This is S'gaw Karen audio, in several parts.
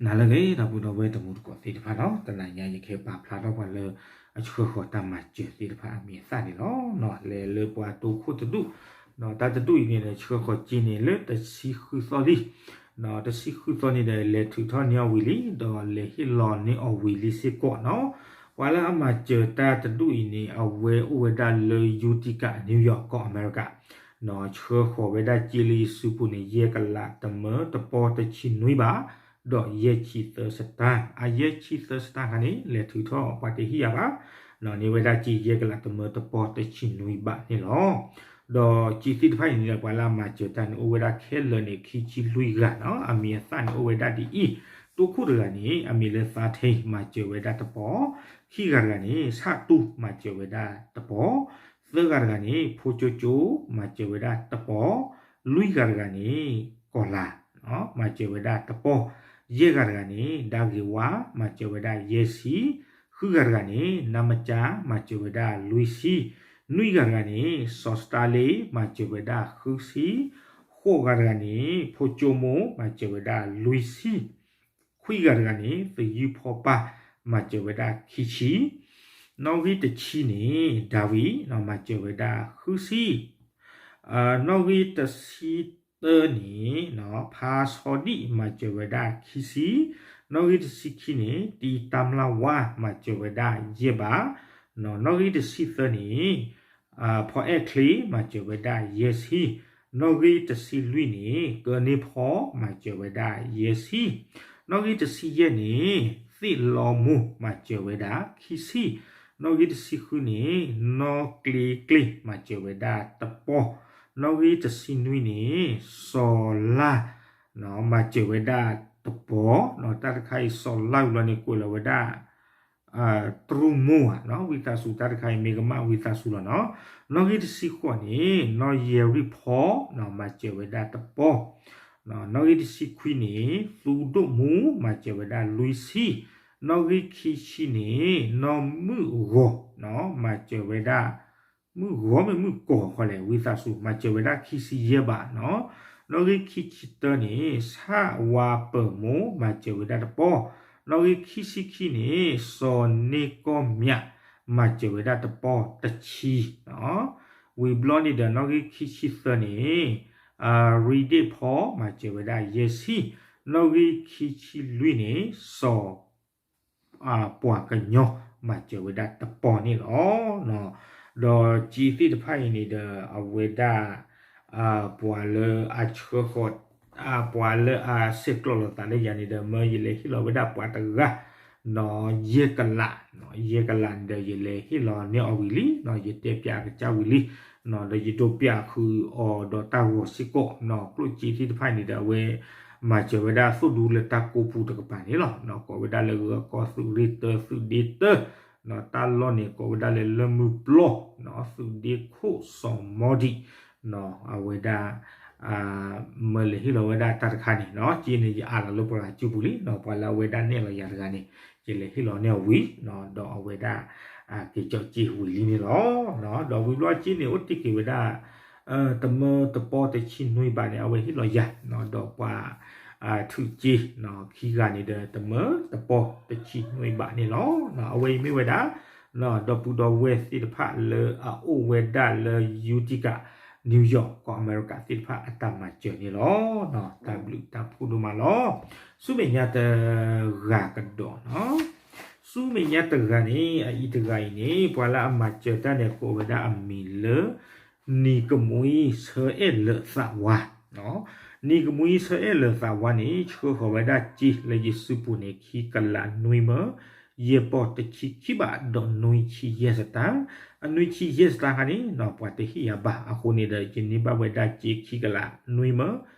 နၤလၢအဂ့ၤ ဒီပုၢ်ဒီဝဲၢ်တံၤသကိးသ့ၣ်တဖၣ်နီၤ, တနံၤညါယကပာ်ဖျါထီၣ်ပှၤလၢအဆှၢဃီၤတၢ်မၤစၢၤသ့ၣ်တဖၣ်အမံၤအသၣ်န့ၣ်လီၤ. လဲၤလၢပှၤတိခိၣ်တဒူၣ်, တၢ်တဒူၣ်အံၤန့ၣ်ဒီး ဆှၢဃီၤစ့န့ၣ်လၢတဆံဃုသီလံ တဆံဃုသီန့ၣ်ဒီး လဲၤထုးထီၣ်န့ၢ်အီၤဝံၤလံ, ဒီးလဲၤဟ့ၣ်လီၤန့ၢ်အီၤဝံၤလံစ့ၢ်ကီးနီၤ. ပှၤလၢအမၤစၢၤတၢ်တဒူၣ်အံၤန့ၣ် အဝဲအိၣ်ဝဲဒၣ်လၢ Utica New York ကီၢ်အမဲရကၤ, ဆှၢဃီၤဝဲဒၣ်စ့လၢယစုပူၤန့ၣ် ယဲၢ်ကလးတမၢတပီတဆံနွံဘး, ဒီးယဲၢ်ဆံသၢစတၢၢ်, အယဲၢ်ဆံသၢစတၢၢ်ခါန့ၣ် လဲၤထုးထီၣ်ပှၤတဟ့ၣ်ယၤဘၣ်, န့ၢ်ဝဲဒၣ်စ့ယဲၢ်ကလးတမၢတပီတဆံနွံဘးန့ၣ်လီၤ. ဒီးစ့သ့ၣ်တဖၣ်အံၤန့ၣ်ဒီး ပှၤလၢအမၤစၢၤတၢ်န့ၣ် အိၣ်ဝဲဒၣ်ခဲလၢာ်န့ၣ် ခံဆံလွံၢ်ဂၤနီၤ, အမံၤအသၣ်န့ၣ်အိၣ်ဝဲဒၣ်ဒ်အံၤ, တိခိၣ်တဂၤန့ၣ် အမံၤလၢသါထ့ မၤစၢၤဝဲဒၣ်တပီ, ခံဂၤတဂၤန့ၣ် ဆၣ်တူ မၤစၢၤဝဲဒၣ်တပီ, သၢဂၤတဂၤန့ၣ် ဖိကၠိကၠိ မၤစၢၤဝဲဒၣ်တပီ, လွံၢ်ဂၤတဂၤန့ၣ် ကီၤလၤ မၤစၢၤဝဲဒၣ်တပီ, ယဲၢ်ဂၤတဂၤန့ၣ် ဒၣ်ဂ့ၤဝါ မၤစၢၤဝဲဒၣ်ယဲၢ်ဆံ, ဃုဂၤတဂၤန့ၣ် နါမကၠါ မၤစၢၤဝဲဒၣ်လွံၢ်ဆံ, နွံဂၤတဂၤန့ၣ် စီၤစတါလ့ မၤစၢၤဝဲဒၣ်ဃုဆံ, ဃိးဂၤတဂၤန့ၣ် ဖိကၠိမိ မၤစၢၤဝဲဒၣ်လွံၢ်ဆံ, ခွံဂၤတဂၤန့ၣ် သယုၢ်ဖီပၢ် မၤစၢၤဝဲဒၣ်ခံဆံ, နီၣ်ဂံၢ်တဆံန့ၣ် ဒၤဝံး မၤစၢၤဝဲဒၣ်ဃုဆံ, နီၣ်ဂံၢ်တဆံတၢန့ၣ် ဖါဆီဒံၣ် မၤစၢၤဝဲဒၣ်ခံဆံ, နီၣ်ဂံၢ်တဆံခံန့ၣ် တံတၢ်မျၢ်ဝါ မၤစၢၤဝဲဒၣ်ယဲၢ်ဘး, နီၣ်ဂံၢ်တဆံသၢန့ၣ် ဖီအဲၣ်ချ့ မၤစၢၤဝဲဒၣ်ယဲၢ်ဆံ, နီၣ်ဂံၢ်တဆံလွံၢ်န့ၣ် ကၢန့ၢ်ဖီ မၤစၢၤဝဲဒၣ်ယဲၢ်ဆံ, နီၣ်ဂံၢ်တဆံယဲၢ်န့ၣ် သ့ၣ်လီမိၢ် မၤစၢၤဝဲဒၣ်ခံဆံ, နီၣ်ဂံၢ်တဆံဃုန့ၣ် နီၣ်ကျ့ကျ့ မၤစၢၤဝဲဒၣ်တပီ, နီၣ်ဂံၢ်တဆံနွံန့ၣ် စီၤလါ မၤစၢၤဝဲဒၣ်တပီ, တၢ်တခါအံၤ စီၤလါဝံၤလီၤန့ၣ် ကွဲးလီၤဝဲဒၣ် တြူမိၢ်ဧါ, ဝံသးစူၤ တၢ်တခါအံၤ မ့ၢ်ကမၣ်ဝံသးစူၤလီၤနီၤ. နီၣ်ဂံၢ်တဆံဃိးန့ၣ် နီၣ်ယဲၤရံၣ်ဖီ မၤစၢၤဝဲဒၣ်တပီ, နီၣ်ဂံၢ်တဆံခွံန့ၣ် သူဒိၣ်မူ မၤစၢၤဝဲဒၣ်လွံၢ်ဆံ, နီၣ်ဂံၢ်ခံဆံန့ၣ် နီၣ်မုၣ်ဂီၤ မၤစၢၤဝဲဒၣ် မုၣ်ဂီၤမ့ၢ်မုၣ်ကီၤဃီလဲၣ် ဝံသးစူၤ မၤစၢၤဝဲဒၣ်ခံဆံယဲၢ်ဘးနီၤ. နီၣ်ဂံၢ်ခံဆံတၢန့ၣ် ဆၣ်ဝါပၢၤမိၢ် မၤစၢၤဝဲဒၣ်တပီ, နီၣ်ဂံၢ်ခံဆံခံန့ၣ် စီၤန့ၢ်ကီၢ်မၠး မၤစၢၤဝဲဒၣ်တပီတဆံနီၤ. ဝံၤဘျီန့ၣ်ဒီး နီၣ်ဂံၢ်ခံဆံသၢန့ၣ် ရံဒ့ၣ်ဖီ မၤစၢၤဝဲဒၣ်ယဲၢ်ဆံ, နီၣ်ဂံၢ်ခံဆံလွံၢ်န့ၣ် စီၤ ပှၤကညီ မၤစၢၤဝဲဒၣ်တပီန့ၣ်လီၤ. ဒီးစ့သ့ၣ်တဖၣ်အံၤန့ၣ်ဒီး အဝဲဒၣ် ပှၤလၢအဆှၢဃီၤ ပှၤလၢအဆဲးကျိးလိာ်သးလၢယၤန့ၣ်ဒီး မၢယလဲၤဟ့ၣ်လီၤဝဲဒၣ်ပှၤတဂၤ ယဲၢ်ကလး, ယဲၢ်ကလးန့ၣ်ဒီး ယလဲၤဟ့ၣ်လီၤန့ၢ်အီၤဝံၤလံ, ယတဲပၠးအကစၢ်ဝံၤလံ, ဒီးယဒိးပၠးဃုာ်အီၤဒီးတၢ်ဂီၤစ့ၢ်ကီး, ကျိၣ်စ့သ့ၣ်တဖၣ်န့ၣ်ဒီး အဝဲ မၤစၢၤဝဲဒၣ်သိၣ်ဒူလၢတၢ်ကိးပူၤတကပၤန့ၣ်လီၤ. ကိးဝဲဒၣ်လၢဂၢၤကီၢ်သုးရ့ၣ်တၢ သုးဒ့တၢ, တၢ်လီၢ်န့ၣ် ကိးဝဲဒၣ်လၢလၢၢ်မုၢ်ပျီ, သုးဒ့ခိၣ်စီၤမီဒံး, အဝဲဒၣ် မၢလဲၤဟ့ၣ်လီၤဝဲဒၣ်တၢ်တခါန့ၣ်, စ့န့ၣ် ယအးလီၤလၢပှၤဂၤစုပူၤလံ, ပှၤလၢအဝဲဒၣ်နဲၣ်လီၤယၤတဂၤန့ၣ် ယလဲၤဟ့ၣ်လီၤန့ၢ်အီၤဝံၤ, ဒီးအဝဲဒၣ် က့ၤကၠီၣ်စ့ဝံၤလံန့ၣ်လီၤ. ဒီးဝံၤဘျီစ့န့ၣ် အိၣ်တ့ၢ်က့ၤဝဲဒၣ် တမၢတပီတဆံနွံဘးန့ၣ် အဝဲဟ့ၣ်လီၤယၤ, ဒီးပှၤ ထုးစ့ ခံဂၤန့ၣ်ဒီး တမၢတပီတဆံနွံဘးန့ၣ်လီၤ. အဝဲအံၤမ့ၢ်ဝဲဒၣ် ဒီပုၢ်ဒီဝဲၢ်သ့ၣ်တဖၣ်လၢအအိၣ်ဝဲဒၣ်လၢ Utica New York ကီၢ်အမဲရကၤသ့ၣ်တဖၣ်အတၢ်မၤစၢၤန့ၣ်လီၤ. တၢ်ဘျုးတၢ်ဖှိၣ်ဒိၣ်မးလီၤ. ဆူမဲာ်ညါတဂၤကဒီးနီၤ, ဆူမဲာ်ညါတဂၤန့ၣ် အအံၤတဂၤအံၤန့ၣ် ပှၤလၢအမၤစၢၤတၢ်န့ၣ် ကိးဝဲဒၣ်အမံၤလၢ နံၤကမှံ ဆၢအဲၣ်လၢာ်သးဝါ, နံၤကမှံ ဆၢအဲၣ်လၢာ်သးဝါန့ၣ် ဆှၢဃီၤဝဲဒၣ်စ့လၢယစုပူၤန့ၣ် ခံကလးနွံမၢ ယဲၢ်ပီၢ်တဆံခံဘး ဒီးနွံဆံယဲၢ်စတၢၢ်, အနွံဆံယဲၢ်စတၢၢ်ခါန့ၣ် ပှၤတဟ့ၣ်ယၤဘၣ်အဃိန့ၣ်ဒီး ယန့ၢ်ဘၣ်ဝဲဒၣ်စ့ခံကလးနွံမၢ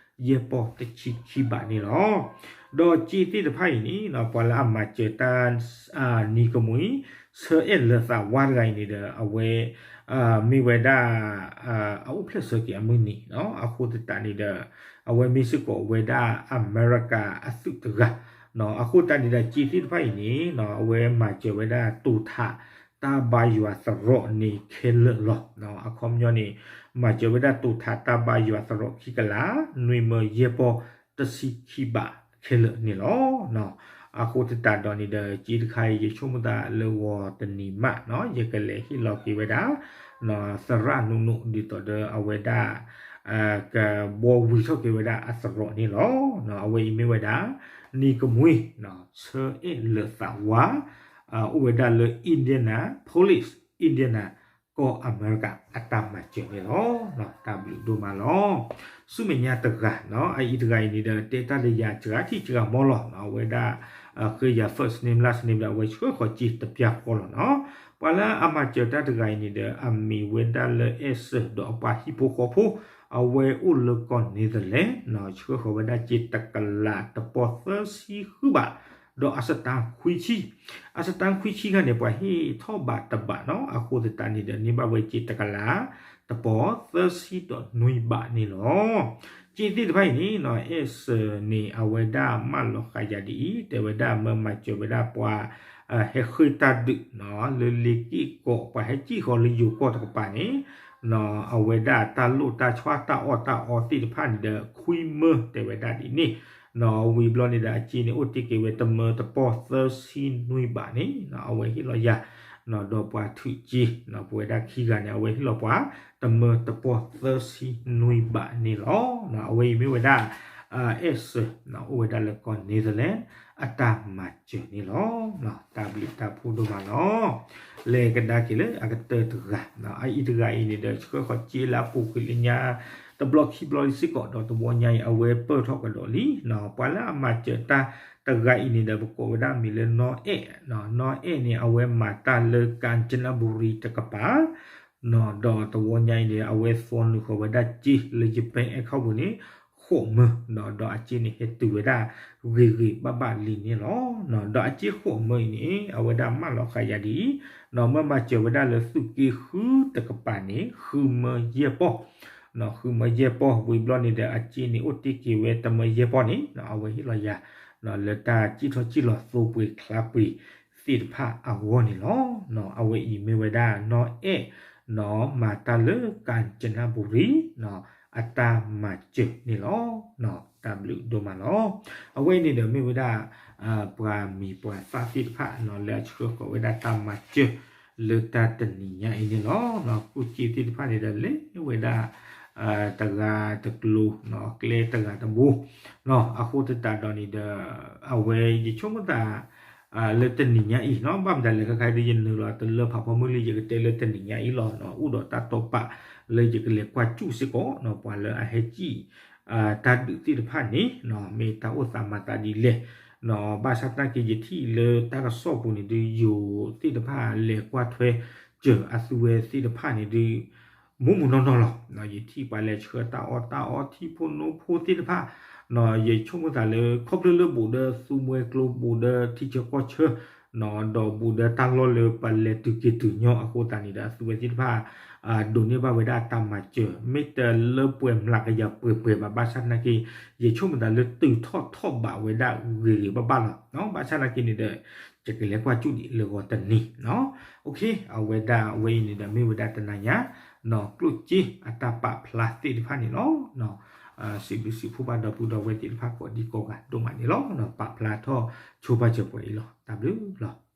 ယဲၢ်ပီၢ်တဆံခံဘးန့ၣ်လီၤ. ဒီးစ့သ့ၣ်တဖၣ်အံၤန့ၣ် ပှၤလၢအမၤစၢၤတၢ် နံၤကမှံ ဆၢအဲၣ်လၢာ်သးဝါတဂၤအံၤန့ၣ်ဒီး အဝဲ မ့ၢ်ဝဲဒၣ် အအိၣ်ဖျဲၣ်ဆၢက့ၤအမုၢ်နံၤ, အဃိသတးန့ၣ်ဒီး အဝဲမ့ၢ်စ့ၢ်ကီးဝဲဒၣ်အမဲရကၤအသုးတဂၤ, အဃိသတးန့ၣ်ဒီး စ့သ့ၣ်တဖၣ်အံၤန့ၣ် အဝဲမၤစၢၤဝဲဒၣ်တိာ်ထးတၢ်ဘါယွၤသရိာ်န့ၣ်ခဲလၢာ်လီၤ. အခီပညီန့ၣ် မၤစၢၤဝဲဒၣ်တိာ်ထးတၢ်ဘါယွၤသရိာ်ခံကလး နွံမၢယဲၢ်ပီၢ်တဆံခံဘး ခဲလၢာ်န့ၣ်လီၤ. အဃိသတးဒီးန့ၣ်ဒီး စ့တခါအံၤ ယဆိကမိၣ်သးလၢဂီၤတနံၤမးနီၤ ယကလဲၤဟ့ၣ်လီၤက့ၤဝဲဒၣ် သရၣ်နူနူ ဒ်သိးဒီးအဝဲဒၣ် ကဘှီဝံၤထီၣ်က့ၤဝဲဒၣ်အသရိာ်န့ၣ်လီၤ. အဝဲအံၤမ့ၢ်ဝဲဒၣ် နံၤကမှံ ဆၢအဲၣ်လၢာ်သးဝါ အိၣ်ဝဲဒၣ်လၢ Indianapolis Indiana ကီၢ်အမဲရကၤ အတၢ်မၤစၢၤန့ၣ်လီၤ. တၢ်ဘျုးဒိၣ်မးလီၤ. ဆူမဲာ်ညါတဂၤနီၤ အအံၤတဂၤအံၤန့ၣ်ဒီး တဲတၢ်လၢယၤစှၤထံၣ်စှၤမီလီၤနီၤ အဝဲဒၣ် ဃ့ယၤ first name last name ဒီး အဝဲဆှၢဃီၤစ့တပျၢ်ဃီလီၤနီၤ. ပှၤလၢအမၤစၢၤတၢ်တဂၤအံၤန့ၣ်ဒီး အမံၤဝဲဒၣ်လၢ အဲၣ်စၢၣ် ဒီးအပှၤဟံၣ်ဖိဃီဖိ အဝဲအိၣ်လၢကီၢ် Netherlands နီၤ ဆှၢဃီၤဝဲဒၣ်စ့တကလးတပီၢ်သၢဆံဃုဘး ဒီးအစတါခွံဆံ အစတါခွံဆံခါန့ၣ် ပှၤဟ့ၣ်ထီၣ်ဘးတဘးနီၤ အဃိသတးန့ၣ်ဒီး န့ၢ်ဘၣ်ဝဲစ့တကလး တပီၢ်သၢဆံဒီးနွံဘးန့ၣ်လီၤ. စ့သ့ၣ်တဖၣ်အံၤန့ၣ်နီၤ အဲၣ်စၢၣ်န့ၣ် အဝဲဒၣ်မၢလီၤဃာ်ယၤဒ်အံၤ တဲဝဲဒၣ်မၢမၤစၢၤဝဲဒၣ်ပှၤ ဟဲဃ့ၢ်တၢ်ဒုးနီၤ လၢလ့က့ၢ်ကီး ပှၤဟဲစံၣ်ဃီၤလၢယိၤကီၢ်တကပၤန့ၣ် အဝဲဒၣ်တၢ်လိၣ်တၢ်ဆှၣ်တၢ်အီၣ်တၢ်အီသ့ၣ်တဖၣ်န့ၣ်ဒီး ခွံမၢ တဲဝဲဒၣ်ဒ်န့ၣ်နီၤ ဝံၤဘျီန့ၣ်ဒီး အစ့န့ၣ်အိၣ်တ့ၢ်က့ၤဝဲတမၢတပီၢ်သၢဆံနွံဘးန့ၣ်နီၤ အဝဲဟ့ၣ်လီၤယၤ ဒီးပှၤထုးစ့နီၤ ပဝဲဒၣ်ခံဂၤန့ၣ် အဝဲဟ့ၣ်လီၤပှၤ တမၢတပီၢ်သၢဆံနွံဘးန့ၣ်လီၤ. အဝဲအံၤမ့ၢ်ဝဲဒၣ် အဲၣ်စၢၣ် အိၣ်ဝဲဒၣ်လၢကီၢ် Netherlands အတၢ်မၤစၢၤန့ၣ်လီၤ. တၢ်ဘျုးတၢ်ဖှိၣ်ဒိၣ်မးလီၤ. လဲၤကဒါက့ၤလၢအကတၢၢ်တဂၤ အအံၤတဂၤအံၤန့ၣ်ဒီး ဆှၢဃီၤစ့လၢအပူၤကွံာ်လၢညါ တဘျီခံဘျီလံစ့ၢ်ကီး ဒီးတဝီညါအံၤ အဝဲပၢၢ်ထီၣ်ကဒီးလံ. ပှၤလၢအမၤစၢၤတၢ်တဂၤအံၤန့ၣ်ဒီး ပကိးဝဲဒၣ်မံၤလၢနီၢ်အဲၣ်, နီၢ်အဲၣ်န့ၣ် အဝဲမၤတၢ်လၢ ကၣ်စနဘူရံ တကပၤ ဒီးတဝီညါအံၤန့ၣ် အဝဲသွီနုာ်ဃီၤဝဲဒၣ်စ့လၢ ယပၢၣ်အဲၣ်ခီပူၤန့ၣ် ဃိးမၢ ဒီး ဒီးအစ့န့ၣ် ဟဲတုၤဝဲဒၣ်ဂ့ၤဂ့ၤဘၣ်ဘၣ်လံန့ၣ်လီၤ. ဒီးအစ့ဃိးမၢအံၤန့ၣ် အဝဲဒၣ်မၢလီၤဃာ်ယၤဒ်အံၤ, မၢမၤစၢၤဝဲဒၣ်လၢသုးက့ဃုတကပၤန့ၣ် ဃုမၢယဲၢ်ပီၢ်, ဃုမၢယဲၢ်ပီၢ် ဝံၤဘျီန့ၣ်ဒီး အစ့န့ၣ်အိၣ်တ့ၢ်က့ၤဝဲတမၢယဲၢ်ပီၢ်န့ၣ် အဝဲဟ့ၣ်လီၤယၤ လၢတၢ်စံၣ်ထီၣ်စံၣ်လီၤသိပှ့ၤချါပှ့ၤသ့ၣ်တဖၣ်အဂီၢ်န့ၣ်လီၤ. အဝဲအံၤမ့ၢ်ဝဲဒၣ်နီၢ်အဲၣ် မၤတၢ်လၢ ကၣ်စနဘူရံ အတၢ်မၤစၢၤန့ၣ်လီၤ. တၢ်ဘျုးဒိၣ်မးလီၤ. အဝဲအံၤန့ၣ်ဒီးမ့ၢ်ဝဲဒၣ် ပှၤမံၤပှၤသၣ်သ့ၣ်တဖၣ် လၢအဆှၢဃီၤဝဲဒၣ်တၢ်မၤစၢၤ လၢတၢ်တနံၤညါအံၤန့ၣ်လီၤ. ကူၣ်စ့သ့ၣ်တဖၣ်န့ၣ်ဒီးလဲၤဝဲဒၣ် တဂၤတကျိၤ ကျဲတဂၤတဘိ အဃိသတးဒီးန့ၣ်ဒီး အဝဲယဆိကမိၣ်သး လၢတနံၤညါအံၤနီၤ ဘၣ်မတၤလဲၣ်ခဲခါဒီး ယနုာ်လီၤတလၢဖးဖီမုၢ်လံ ယကတဲလၢတနံၤညါအံၤလီၤ. အိၣ်ဒီးတၢ်တိာ်ပာ်လၢယကလဲၤကွၢ်စူၣ်စ့ၢ်ကီး ပှၤလၢအဟဲစံၣ် တၢ်ဒုးသ့ၣ်တဖၣ်န့ၣ် မ့ၢ်တၢ်အိၣ်သးမၤသးဒ်လဲၣ်. ဘၣ်ဆၣ်သနာ်က့ ယထံၣ်လၢတၢ်ကစီၣ်ပူၤန့ၣ်ဒုး ယိၤသ့ၣ်တဖၣ်လဲၤကွၢ်ထွဲစၢၤအသုဝဲသ့ၣ်တဖၣ်န့ၣ်ဒုး မူးမူးနီၢ်နီၢ်လီၤ. ယထံၣ်ပှၤလဲၤဆှၢတၢ်အီၣ်တၢ်အီထံဖိနိဖိသ့ၣ်တဖၣ် ယဆိကမိၣ်သးလၢ ခီဖျိလၢဘူးဒီးသူမွဲကျိ ဘူးဒီးထံဆၢကီၢ်ဆၢ ဒီးဘူးဒီးတၢ်လီၢ်လၢပလဲၤတုၤက့ၤတုၤညီအဃိသတးန့ၣ်ဒီး အသုဝဲသ့ၣ်တဖၣ် ဒိးန့ၢ်ဘၣ်ဝဲဒၣ်တၢ်မၤစၢၤ မ့ၢ်တလၢပှဲၤမျးကယၤပှဲၤပှဲၤဘၣ် ဘၣ်ဆၣ်သနာ်က့ ယဆိကမိၣ်သးလၢတုၤထီၣ်ထီၣ်ဘးဝဲဒၣ်ဂ့ၤဂ့ၤဘၣ်ဘၣ်လီၤ. ဘၣ်ဆၣ်သနာ်က့န့ၣ်ဒီး ယကလဲၤကွၢ်စူၣ်ဒံးလၢဂီၤတနံၤ အဝဲဒၣ်အဝဲအံၤန့ၣ်ဒီးမ့ၢ်ဝဲဒၣ်တနၤညါ ကျိၣ်စ့အတၢ်ပာ်ဖျါသ့ၣ်တဖၣ်န့ၣ်လီၤ. စံးဘျုးစံးဖှိၣ်ဘၣ်ဒီပုၢ်ဒီဝဲၢ်သ့ၣ်တဖၣ်ကိးဒံကိးဂၤဒိၣ်မးန့ၣ်လီၤ. ပာ်ဖျါထီၣ်ဆိပာ်စၢၤပှၤအံၤလီၤ. တၢ်ဘျုးလီၤ.